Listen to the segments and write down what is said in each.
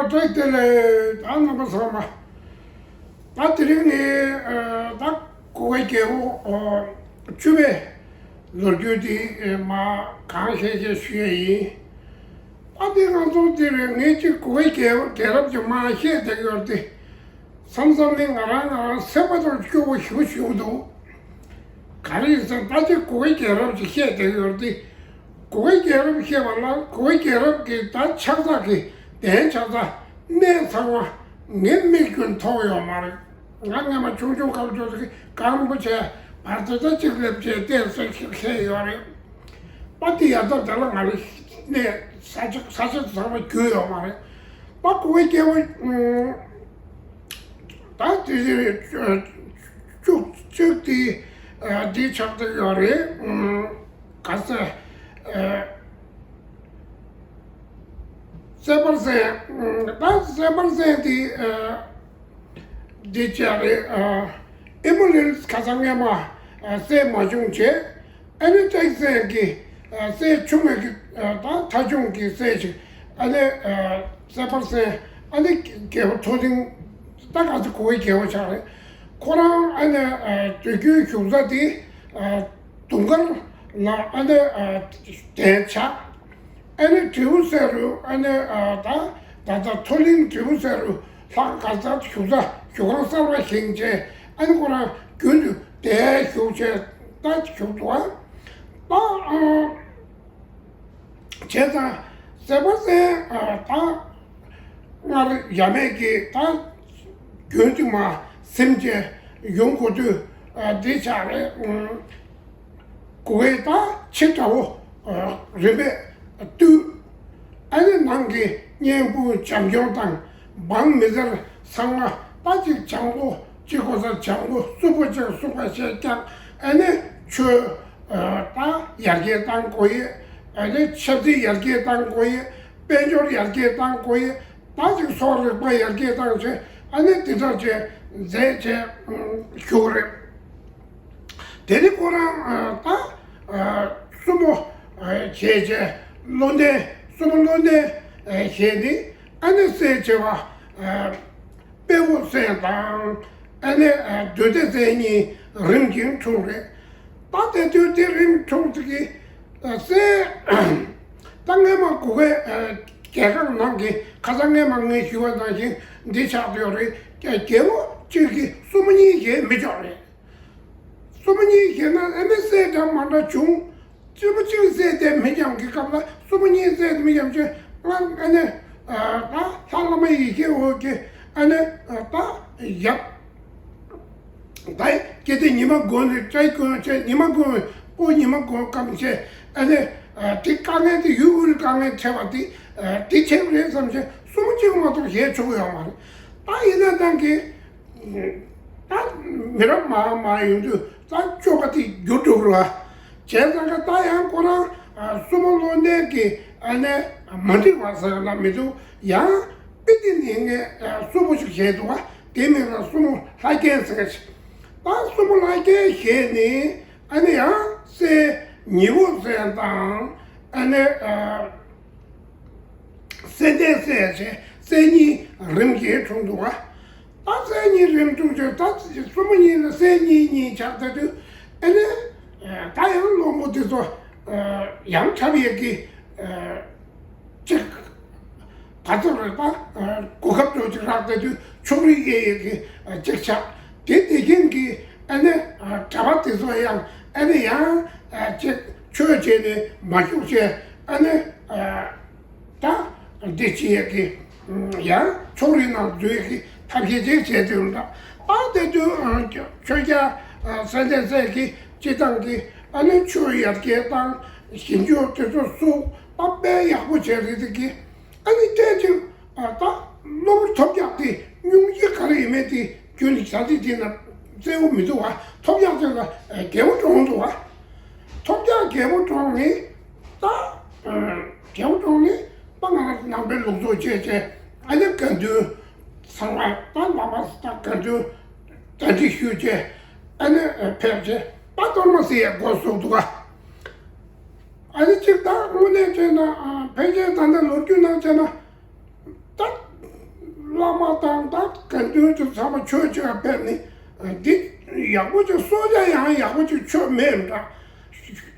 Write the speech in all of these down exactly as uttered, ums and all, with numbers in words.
བཀྲ་ཤིས་བདེ་ལེགས། ད་རྣམ་པ་ཚང་མ། ད་དེ་རིང་ནི་ད་གུ་གེ་རྒྱལ་པོ་བཅུ་པའི་ལོ་རྒྱུས་དེ་མ་གང་ཤེས་ཤེས་ཞུ་ཡས་ཡིན། ད་དེ་ང་ཚོ་དེ་རིང་ངས་ཅིག་གུ་གེ་རྒྱལ་རྒྱལ་རབས་ཀྱི་མ་བཤད་བསྡད་ཡོད་དེ། བསམ་བསམ་ནི་ང་རང་ང་རང་སེམས་པ་དང་སྐྱོ་བོ་ཞེ་པོ་ཞེ་པོ་འདུག་ག་རེ་ཡིན་ཟེར་ན་ད་ཅིག་གུ་གེ་རྒྱལ་རབས་ཅིག་བཤད་བསྡད་ཡོད་དེ། གུ་གེ་རྒྱལ་རབས་བཤད་པ་ལ་གུ་གེ་རྒྱལ་རབས་ཀྱི་ད་ཆགས་ཚགས་ཀྱི་གདན་ཆགས་ཚགས་གནས་ཚང་མ་ངའི་མིག་གིས་མཐོང་ཡོད་མ་རེད། ང་སྔ་མ་ཆུང་ཆུང་སྐབས་ཚོ་གང་རིན་པོ་ཆེ་བར་དུ་ད་གཅིག་སླེབས་བྱས་བལྟས་ཟེར་ཞིག་བཤད་ཡོད་རེད། པ་དེ་ཡ་ད་དེ་ལ་ང་རེ་གནས་ས་ཆ་ས་ཆ་ཚང་མ་རྒྱུས་ཡོད་མ་རེད། པ་གུ་གེ་རྒྱལ་པོ་ད་དེ་བཅུ་གཅིག་དེ་འདི་ཆགས་བསྡད་ཡོད་རེད། ག་ས་སེ་པར་སེང་ད་སེ་པར་སེང་དེ་འདི་བྱས་རེད། ཨེ་མོ་ལིན་ཁ་སང་སྔས་མ་སྲས་མ་བྱུང་བྱས། ཨ་ནི་ཏྲེག་སེང་གི་སྲས་ཆུང་བའི་གི་ད་ཐ་ཆུང་གི་སྲས་ཅིག་ཨ་ནི་སེ་པར་སེང་ཨ་ནི་རྒྱལ་པོ་ཐོ་ལིང་ད་ག་ཚོད་གུ་གེ་རྒྱལ་པོ་ཆགས་རེད། ཁོ་རང་ཨ་ནི་སྡོད་རྒྱུའི་བཞུགས་ས་དེ་དུང་དཀར་ལ་ཨ་ནི་གདན་ཆགས། ཨ་ནི་དྲེའུ་སེ་རུ་ཨ་ནི་ད་ད་ད་ཐོ་ལིང་དྲེའུ་སེ་རུ་ལྷག་ག་ས་བཞུགས་ས་བཞུགས་ཁང་གསར་པ་བཞེངས་བྱས་ཨ་ནི་ཁོ་རང་རྒྱུན་དུ་དེ་བཞུགས་བྱས་ད་བཞུགས་འདུག་ཨ། ད་བྱས་ཙང་སེ་པར་སེང་ད་སྔར་ཡ་མེད་ཀྱི་ད་རྒྱུན་དུ་མ་སེམས་ཅན་ཡོང་དགོས་དུས་འདི་ཆགས་རེད། གུ་གེ་ད་ཆེ་དྲག་པོ་རིམ་པས་བཏུལ། ཨ་ནི་ནང་གི་གཉན་འབུ་བྱམས་སྐྱོང་དང་འབངས་མི་སེར་ཚང་མ་ད་ཅིག་བྱང་པོ་གཅིག་གོ་ས་བྱང་པོ་སུ་པོ་གཅིག་སུ་པ་ཞེས་ཀྱང་ཨ་ནི་ཆོས་ད་ཡར་རྒྱས་གཏང་དགོས་ཡས། ཨ་ནི་ཆབ་སྲིད་ཡར་རྒྱས་གཏང་དགོས་ཡས། དཔལ་འབྱོར་ཡར་རྒྱས་གཏང་དགོས་ཡས། ད་ཅིག་སོག་རིག་པ་ཡར་རྒྱས་གཏང་བྱས་ཨ་ནི་འདི་འདྲ་བྱས་མཛད་བྱས་བཞུགས་རེད། དེ་ནི་ཁོ་རང་ད་སྲུ་མོ་བྱས་བྱས་བློ་ལྡན་སྲུ་མོ་བློ་ལྡན་བྱས་ནི་ཨ་ནི་སྲས་བྱེ་བ་དཔལ་བོ་སྲས་དང་ཨ་ནི་བདུད་སྡེ་སྲས་གཉིས་རིམ་གྱིས་འཁྲུངས་རེད། ད་དེ་དུས་དེ་རིམ་འཁྲུངས་ཀྱི་སྲས་ད་སྔས་མ་གུ་གེ་རྒྱལ་ཁང་ནང་གི་ཁ་སང་སྔས་མ་ངས་ཞུས་པ་ནང་བཞིན་འདི་ཆགས་ཡོད་རེད། རྒྱལ་པོ་གཅིག་གིས་སྲུ་མོ་གཉིས་བྱས་མི་ཆོག་རེད། སྲུ་མོ་གཉིས་བྱས་ན་ཨ་ནི་སྲས་འདྲ་མ་འདྲ་བྱུང་། སྲུ་མོ་གཅིག་སྲས་དེ་མི་འཇམ་གྱི་སྐབས་ལ་སྲུ་མོ་གཉིས་སྲས་མི་འཇམ་ཆེ་ང་ཨ་ནི་ད་ལྷ་བླ་མ་ཡེ་ཤེས་འོད་ཀྱི་ཨ་ནི་ད་ཡབ་ད་སྐྱེ་དེ་ཉི་མ་དགོན་ནས་བཀྲ་དགོན་བྱས་ཉི་མ་དགོན་ཨོ་ཉི་མ་དགོན་སྐམ་བྱས་ཨ་ནི་དེ་དཀའ་ངལ་དེ་ཡུལ་དབུལ་དཀའ་ངལ་འཕྲད་པ་དེ་དེ་ཆེ་རེད་བསམ་བྱས་སྲུ་མོ་གཅིག་མ་གཏོགས་གཞན་ཆོག་ཡོད་མ་རེད། ད་ཡིན་ན་ད་གི་ད་མི་རབས་མར་མར་ཡོང་དུས་ད་སྤྱོད་པ་དེ་འགྱུར་འགྲོ་གི་རེད་བ། བྱས་ཙང་ཀ་ད་ཡང་ཁོ་རང་སྲུ་མོ་བློ་ལྡན་གྱི་ཨ་ནི་མ་འགྲིག་པ་ཟེར་ན་མི་འདུག་ཡང་པི་ཏི་ནི་ངས་སྲུ་མོ་ཞིག་བཞེས་འདུག་བ། དེ་མིང་ལ་སྲུ་མོ་ལྷ་རྒྱལ་ཟེར་གི་ཞིག་ད་སྲུ་མོ་ལྷ་རྒྱལ་བཞེས་ནི་ཨ་ནི་ཡང་སྲས་ཉི་འོད་ཟེར་དང་ཨ་ནི། སྲས་ལྡན་སྲས་བྱས་སྲས་གཉིས་རིམ་གྱིས་འཁྲུངས་འདུག་བ། ད་སྲས་གཉིས་རིམ་འཁྲུངས་བྱས་ད་སྲུ་མོ་གཉིས་ལ་སྲས་གཉིས་གཉིས་ཆགས་ད་དུས་ཨ་ནི་ད་ཡང་བློན་པོ་དེ་ཚོ་ཡང་འཁྲབ་ཡས་ཀྱི་ཅིག་ག་ཚོད་རེད་ད་གོ་སྐབས་ཚོ་ཅིག་རག་ད་དུས་ཕྱོགས་རིས་དབྱེ་ཡས་ཀྱི་ཅིག་ཆགས་དེ་དེ་རྐྱེན་གྱིས་ཨ་ནི་གྲྭ་པ་དེ་ཚོ་ཡང་ཨ་ནི་ཡང་ཅིག་ཆོས་བྱས་ནས་མ་བཞུགས་བྱས་ཨ་ནི། ད་འདི་ཅི་ཡས་ཀྱི་ཡང་ཕྱོགས་རིས་ནང་འཛུལ་གྱི་ཐབས་ཤེས་ཅིག་བྱས་ཏེ་ཡོང་ད། ད་དེ་དུས་ཆོས་རྒྱལ་སྲས་ལྡན་སྲས་ཀྱི་སྤྱི་བཏང་གི་ཨ་ནི་ཆོས་ཡར་རྒྱས་དང་ཞིབ་འཇུག་དེ་ཚོ་སུ་ད་དཔེ་ཡག་པོ་བྱས་རེད་དེ་གི་ཨ་ནི་ལྟས་ཅིག་ད་གློ་བུར་ཐོབ་རྒྱག་དེ་སྙུང་གཞི་ག་རེ་ཡིན་མེད་དེ་རྒྱུན་ནས་བྱ་དེ་དེ་ན་གསལ་བོ་མི་འདུག་བ། ཐོབ་རྒྱག་དེ་ལ་རྒྱལ་པོ་གྲོངས་འདུག་བ། ཐོབ་རྒྱག་རྒྱལ་པོ་གྲོངས་ནས་ད། རྒྱལ་པོ་གྲོངས་ནས་ད་ང་རང་ནང་པའི་ལུགས་སྲོལ་བཅས་བྱས་ཨ་ནི་དགའ་འདུན་ཚང་མ་ད་ལམ་པ་ད་དགའ་འདུན་གྲ་སྒྲིག་ཞུས་བྱས་ཨ་ནི་ཕེབས་བྱས་ད་གཏོར་མ་ཟེར་ཡས་འགོ་བཙུགས་འདུག་ག་ཨ་ནི་གཅིག་ད་དངོས་གནས་བྱས་ན་ཕལ་ཆེར་ད་ལྟ་ལོ་རྒྱུས་ནང་བྱས་ན་ད་ བླ་མ་དང་ད་དགེ་འདུན་དུ་ཚང་མ་ཆོས་བྱེད་པ་ཕེབས་ནས་འདི་ཡག་པོ་ཅིག་གསོལ་ཇ་ཡང་ཡག་པོ་ཅིག་མཆོད་མེད་འདྲ།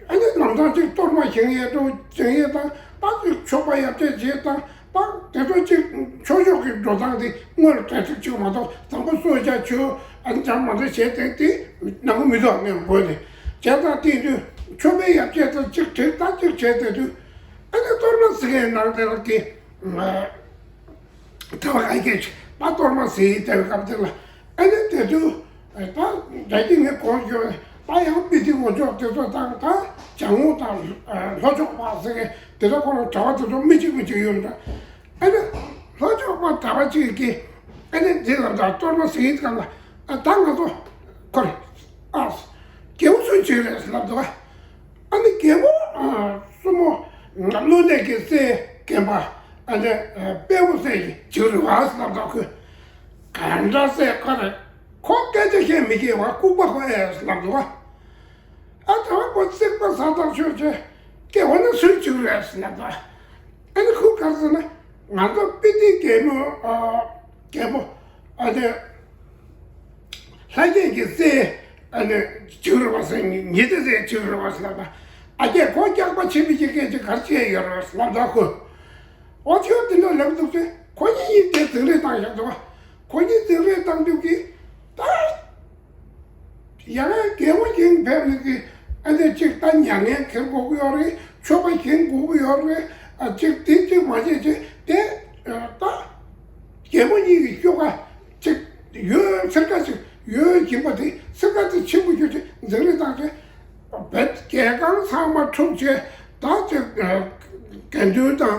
ཨ་ནི་ལམ་སང་ཅིག་གཏོར་མ་བཞེངས་ཡས་འགྲོ་བཞེངས་ཡས་དང་ད་ཅིག་མཆོད་པ་ཡབ་རྗེས་བྱེད་དང་ད་དེ་ཚོ་ཅིག་མཆོད་བཤོས་ཀྱི་འགྲོ་སྟངས་དེ་དངོས་ལ་གྲ་སྒྲིག་ཅིག་མ་གཏོགས་དང་པོ་གསོལ་ཇ་མཆོད་ཨ་ནི་ཅང་མ་འདྲ་བྱས་ཏེ་དེ་ནང་མི་འདུག་ངས་དགོས་ནས་བྱས་ཙང་དེ་དུས་མཆོད་པའི་ཡབ་རྗེས་དང་ཅིག་བྲིས་ད་ཅིག་བྱས་ཏེ་དུས་ཨ་ནི་གཏོར་མ་ཟེར་མཁན་ནང་དེ་ལ་དེ། དེ་བ་ཨེ་ཀེ་ཆི་པ་གཏོར་མ་ཟེར་དེ་བའི་སྐབས་དེ་ལ་ཨ་ནི་དེ་དུས་ད་རྒྱ་ཁྱི་ངས་གོང་བརྗོད་ད་ཡང་སྤི་ཏི་ངོ་ཅོག་དེ་ཚོ་དང་ད་བྱང་ངོ་དང་ལྷོ་ཕྱོགས་པ་ཟེར་མཁན་དེ་ཚོ་ཁོ་རང་གྲྭ་བ་དེ་ཚོ་མི་གཅིག་མི་གཅིག་ཡོད་འདྲ། ཨ་ནི་ལྷོ་ཕྱོགས་པ་གྲྭ་བ་གཅིག་གིས་ཨ་ནི་འདི་ལ་ད་གཏོར་མ་ཟེར་གྱི་སྐབས་ལ་ད་ང་ཚོ་ཁོ་རེ་ཨ་རྒྱལ་པོ་སུ་གཅིག་རེད་ལབ་འདུག་ཨ་ནི་རྒྱལ་པོ་ཨ་སྲུ་མོ་བློ་གཏད་ཀྱི་སྲས་རྒན་པ་ཨ་ནི་དཔལ་པོ་སྲས་ཀྱི་བྱིའུ་རེད་བ་ལབ་དང་ཁོས། ག་འདྲ་སྲས་ཁོ་རེད། ཁོ་སྐད་ཆ་བཤད་མི་ཤེས་བ་ལྐུགས་པ་ཁོ་ཨེ་ལབ་འདུག་ཨ་དེ་བ་ཁོ་རྩིག་པ་ཟ་ཐག་ཆོད་ཆེ་སྐྱེ་བ་ནི་སུའི་བྱིའུ་རེད་ལབ་འདུག་ཨ་ནི་ཁོ་ག་རེ་ཟེར་ན་ང་ཚོ་སྤི་ཏི་རྒྱལ་མོ་ཨ་རྒྱལ་པོ་ཨ་ནི། ལྷ་རྒྱལ་གྱི་སྲས་ཨ་ནི་བྱིའུ་རེད་བ་ཟེར་ཉི་ཉི་ཟླ་ཟེར་བྱིའུ་རེད་བ་ཟེར་ལབ་ད། ཨ་ཀྱེ་ཁོ་སྐྱག་པ་ཆེ་མི་ཅིག་སྐད་ཅིག་ག་རེ་བྱས་ཡོད་རེད་བ་ཟེར་ལབ་ད་ཁོས། འོ་ཁྱོད་དེ་འདྲ་ལབ་འདུག་ཚེ་ཁོ་གཉིས་གཉིས་དེ་འཛིང་རེས་བཏང་བཞག་འདུག་བ། ཁོ་གཉིས་འཛིང་རེས་བཏང་དུས་ཀྱི་ད། ཡང་རྒྱལ་པོ་བཞིན་ཕེབས་ནས་ཀྱི་ཨ་ནི་ཅིག་ད་མྱ་ངན་འཁྱེར་དགོས་ཀྱི་ཡོད་རེད། མཆོད་པ་བཞེངས་དགོས་ཀྱི་ཡོད་རེད། ཨ་ཅིག་དེ་ཅིག་མ་བྱས་ཅིག་དེ་ད། རྒྱལ་པོ་གཉིས་ཀྱི་ཤོག་ཁ་ཅིག་ཡོད་ཚིར་ཁ་ཅིག་ཡོད་ཀྱིན་པ་དེ་ཚིར་ཁ་དེ་ཆེན་པོ་ཞིག་ཅིག་འཛིང་རེས་བཏང་ཅིག་བེད་རྒྱལ་ཁང་ཚང་མ་འཁྲུག་བྱས་ད་ཅིག་དགེ་འདུན་དང་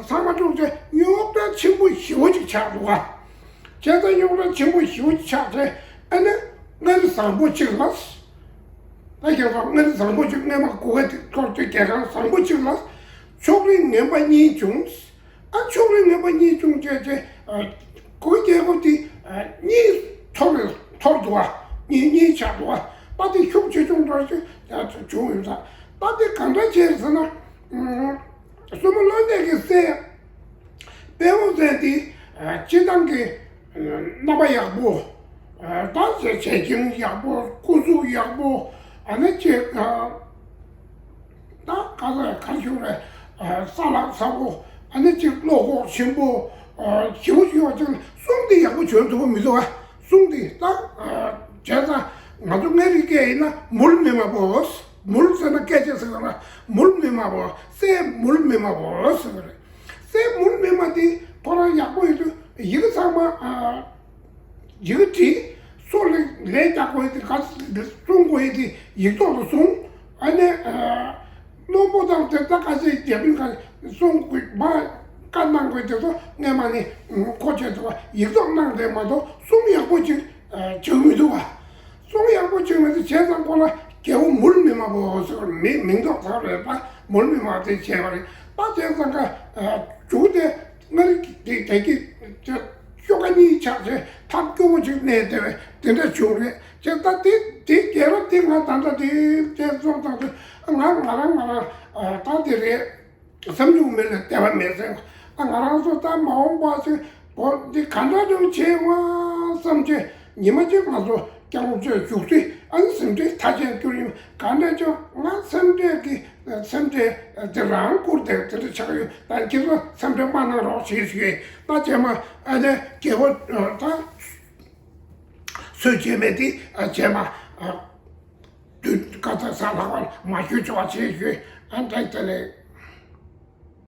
ཚང་མ་འཁྲུག་བྱས་རྙོག་དྲ་ཆེན་པོ་ཞེ་པོ་ཅིག་ཆགས་འདུག་ག་བྱས་ཙང་རྙོག་དྲ་ཆེན་པོ་ཞེ་པོ་ཅིག་ཆགས་ཚེ་ཨ་ནི་མངའ་རིས་བཟང་པོ་ཅིག་ལ། ད་ཁྱེད་ཚོ་མངའ་རིས་བཟང་པོ་ཅིག་སྔས་མ་གོ་བའི་སྐོར་དེ་རྒྱལ་ཁང་བཟང་པོ་ཅིག་ལ་ཕྱོགས་རིས་ངན་པ་གཉིས་བྱུང་། ཨ་ཕྱོགས་རིས་ངན་པ་གཉིས་བྱུང་བྱས་རྗེས་ཨ་གོ་བའི་རྒྱལ་པོ་དེ་ཨ་གཉིས་འཐོར་རེ་འཐོར་འདུག་བ། གཉིས་གཉིས་ཆགས་འདུག་བ། ད་དེ་ཤུགས་ཆེ་ཆུང་འདྲ་ཞིག་ཡ་བྱུང་ཡོད་ས། ད་དེ་ག་འདྲ་བྱས་ཟེར་ན་ཨ་སྲུ་མོ་བློ་གཏད་ཀྱི་སྲས་དཔལ་འོ་ཟན་དེ་ཨ་སྤྱིར་བཏང་གི་རྣམ་པ་ཡག་པོ། ད་བྱས་བྱས་ཀྱང་ཡག་པོ། སྐུ་གཟུགས་ཡག་པོ། ཨ་ནི་ཅིག་ད་ག་ས་གར་ཞུགས་རེད། ས་ལག་ཚ་པོ། ཨ་ནི་ཅིག་བློ་ཁོག་ཆེན་པོ། ཞེ་པོ་ཞིག་ཡོད་ཅིག་གསུང་དེ་ཡག་པོ་བྱོན་ཐུབ་པ་མི་འདུག་ཨ། གསུང་དེ་ད་བྱས་ཙང་ང་ཚོ་མངའ་རིས་སྐད་ཡིན་ན་མུལ་མི་མ་པོ། མུལ་ཟེར་ན་སྐད་ཆ་ཟེར་བ་ལ་མུལ་མི་མ་པོ། སྲས་མུལ་མི་མ་པོ་ཟེར་བ་རེད། སྲས་མུལ་མི་མ་དེ་ཁོ་རང་ཡག་པོ་ཡོད་དུས་ཡི་གེ་ཚང་མ་ཨ་ཡི་གེ་བྲིས། སོ་ལས་ལས་རྒྱག་དགོས་ཡོད་དེ་ག་ཚོད་གསུང་དགོས་ཡོད་དེ་ཡིག་ཐོག་ཏུ་གསུང་། ཨ་ནི་ཨ་བློན་པོ་དང་དེ་ལྟར་ཁ་ཤས་རྒྱ་མི་ག་གསུང་དགོས་མ་བཀའ་གནང་དགོས་དེ་ཚོ་སྔས་མ་ནས་ཁོ་བྱས་ཐུབ་པ་ཡིག་ཐོག་གནང་དེ་མ་གཏོགས་གསུང་ཡག་པོ་ཅིག་བྱུང་མི་འདུག་བ། གསུང་ཡག་པོ་བྱུང་མེད་དེ་བྱས་ཙང་ཁོ་ལ་རྒྱལ་པོ་མུལ་མི་མ་པོ་ཟེར་བ་མི་མིང་འདོགས་ཚར་རེད་པ། མུལ་མི་མ་དེ་བྱས་པ་རེད་པ། བྱས་ཙང་ཀ་མཇུག་དེ་མངའ་རིས་དེ་དེ་གི་ཤོག་ཁ་གཉིས་ཆགས་བྱས་ཐབས་སྐྱོ་པོ་ཅིག་གནས་བསྡད་པས་དེ་འདྲ་བྱུང་རེད། བྱས་ད་དེ་དེ་རྒྱལ་རབས་དེ་ང་ད་ལྟ་དེ་དེ་སོང་ཙང་དུ་ང་ང་རང་ང་རང་ད་དེ་རེད། བསམ་ཚུལ་མེད་ལ་དད་པ་མེད་ཟེར། ཨ་ང་རང་ཚོ་ད་མ་འོངས་པ་ཚོས་བོད་འདི་ག་འདྲ་འདྲ་བྱེད་དགོས་བསམ་བྱས་ཉི་མ་གཅིག་ང་ཚོ་སྐྱབས་མགོན་ཆེན་བཞུགས་དུས་ཨ་ནི་སེམས་ཁྲལ་མཐའ་ཅན་སྐྱུར་ཡིན། ག་འདྲ་ཅོ་ང་སེམས་ཁྲལ་གི་སེམས་ཁྲལ་དེ་རང་བསྐུར་དེ་དེ་འདྲ་ཆགས་ཡོད། ད་ཁྱེད་ཚོ་སེམས་ཁྲལ་མ་གནང་རོགས་ཞེས་ཞུས། ད་རྗེས་མ་ཨ་ནི་རྒྱལ་པོ་ད། སུས་བྱས་མེད་དེ་བྱས་མ་དུས་ཀ་ཚ་ས་ལྷག་པར་མ་ཞུ་ཆོག་པ་བྱས་ཞུས། ཨ་འདྲ་དེ་ལས་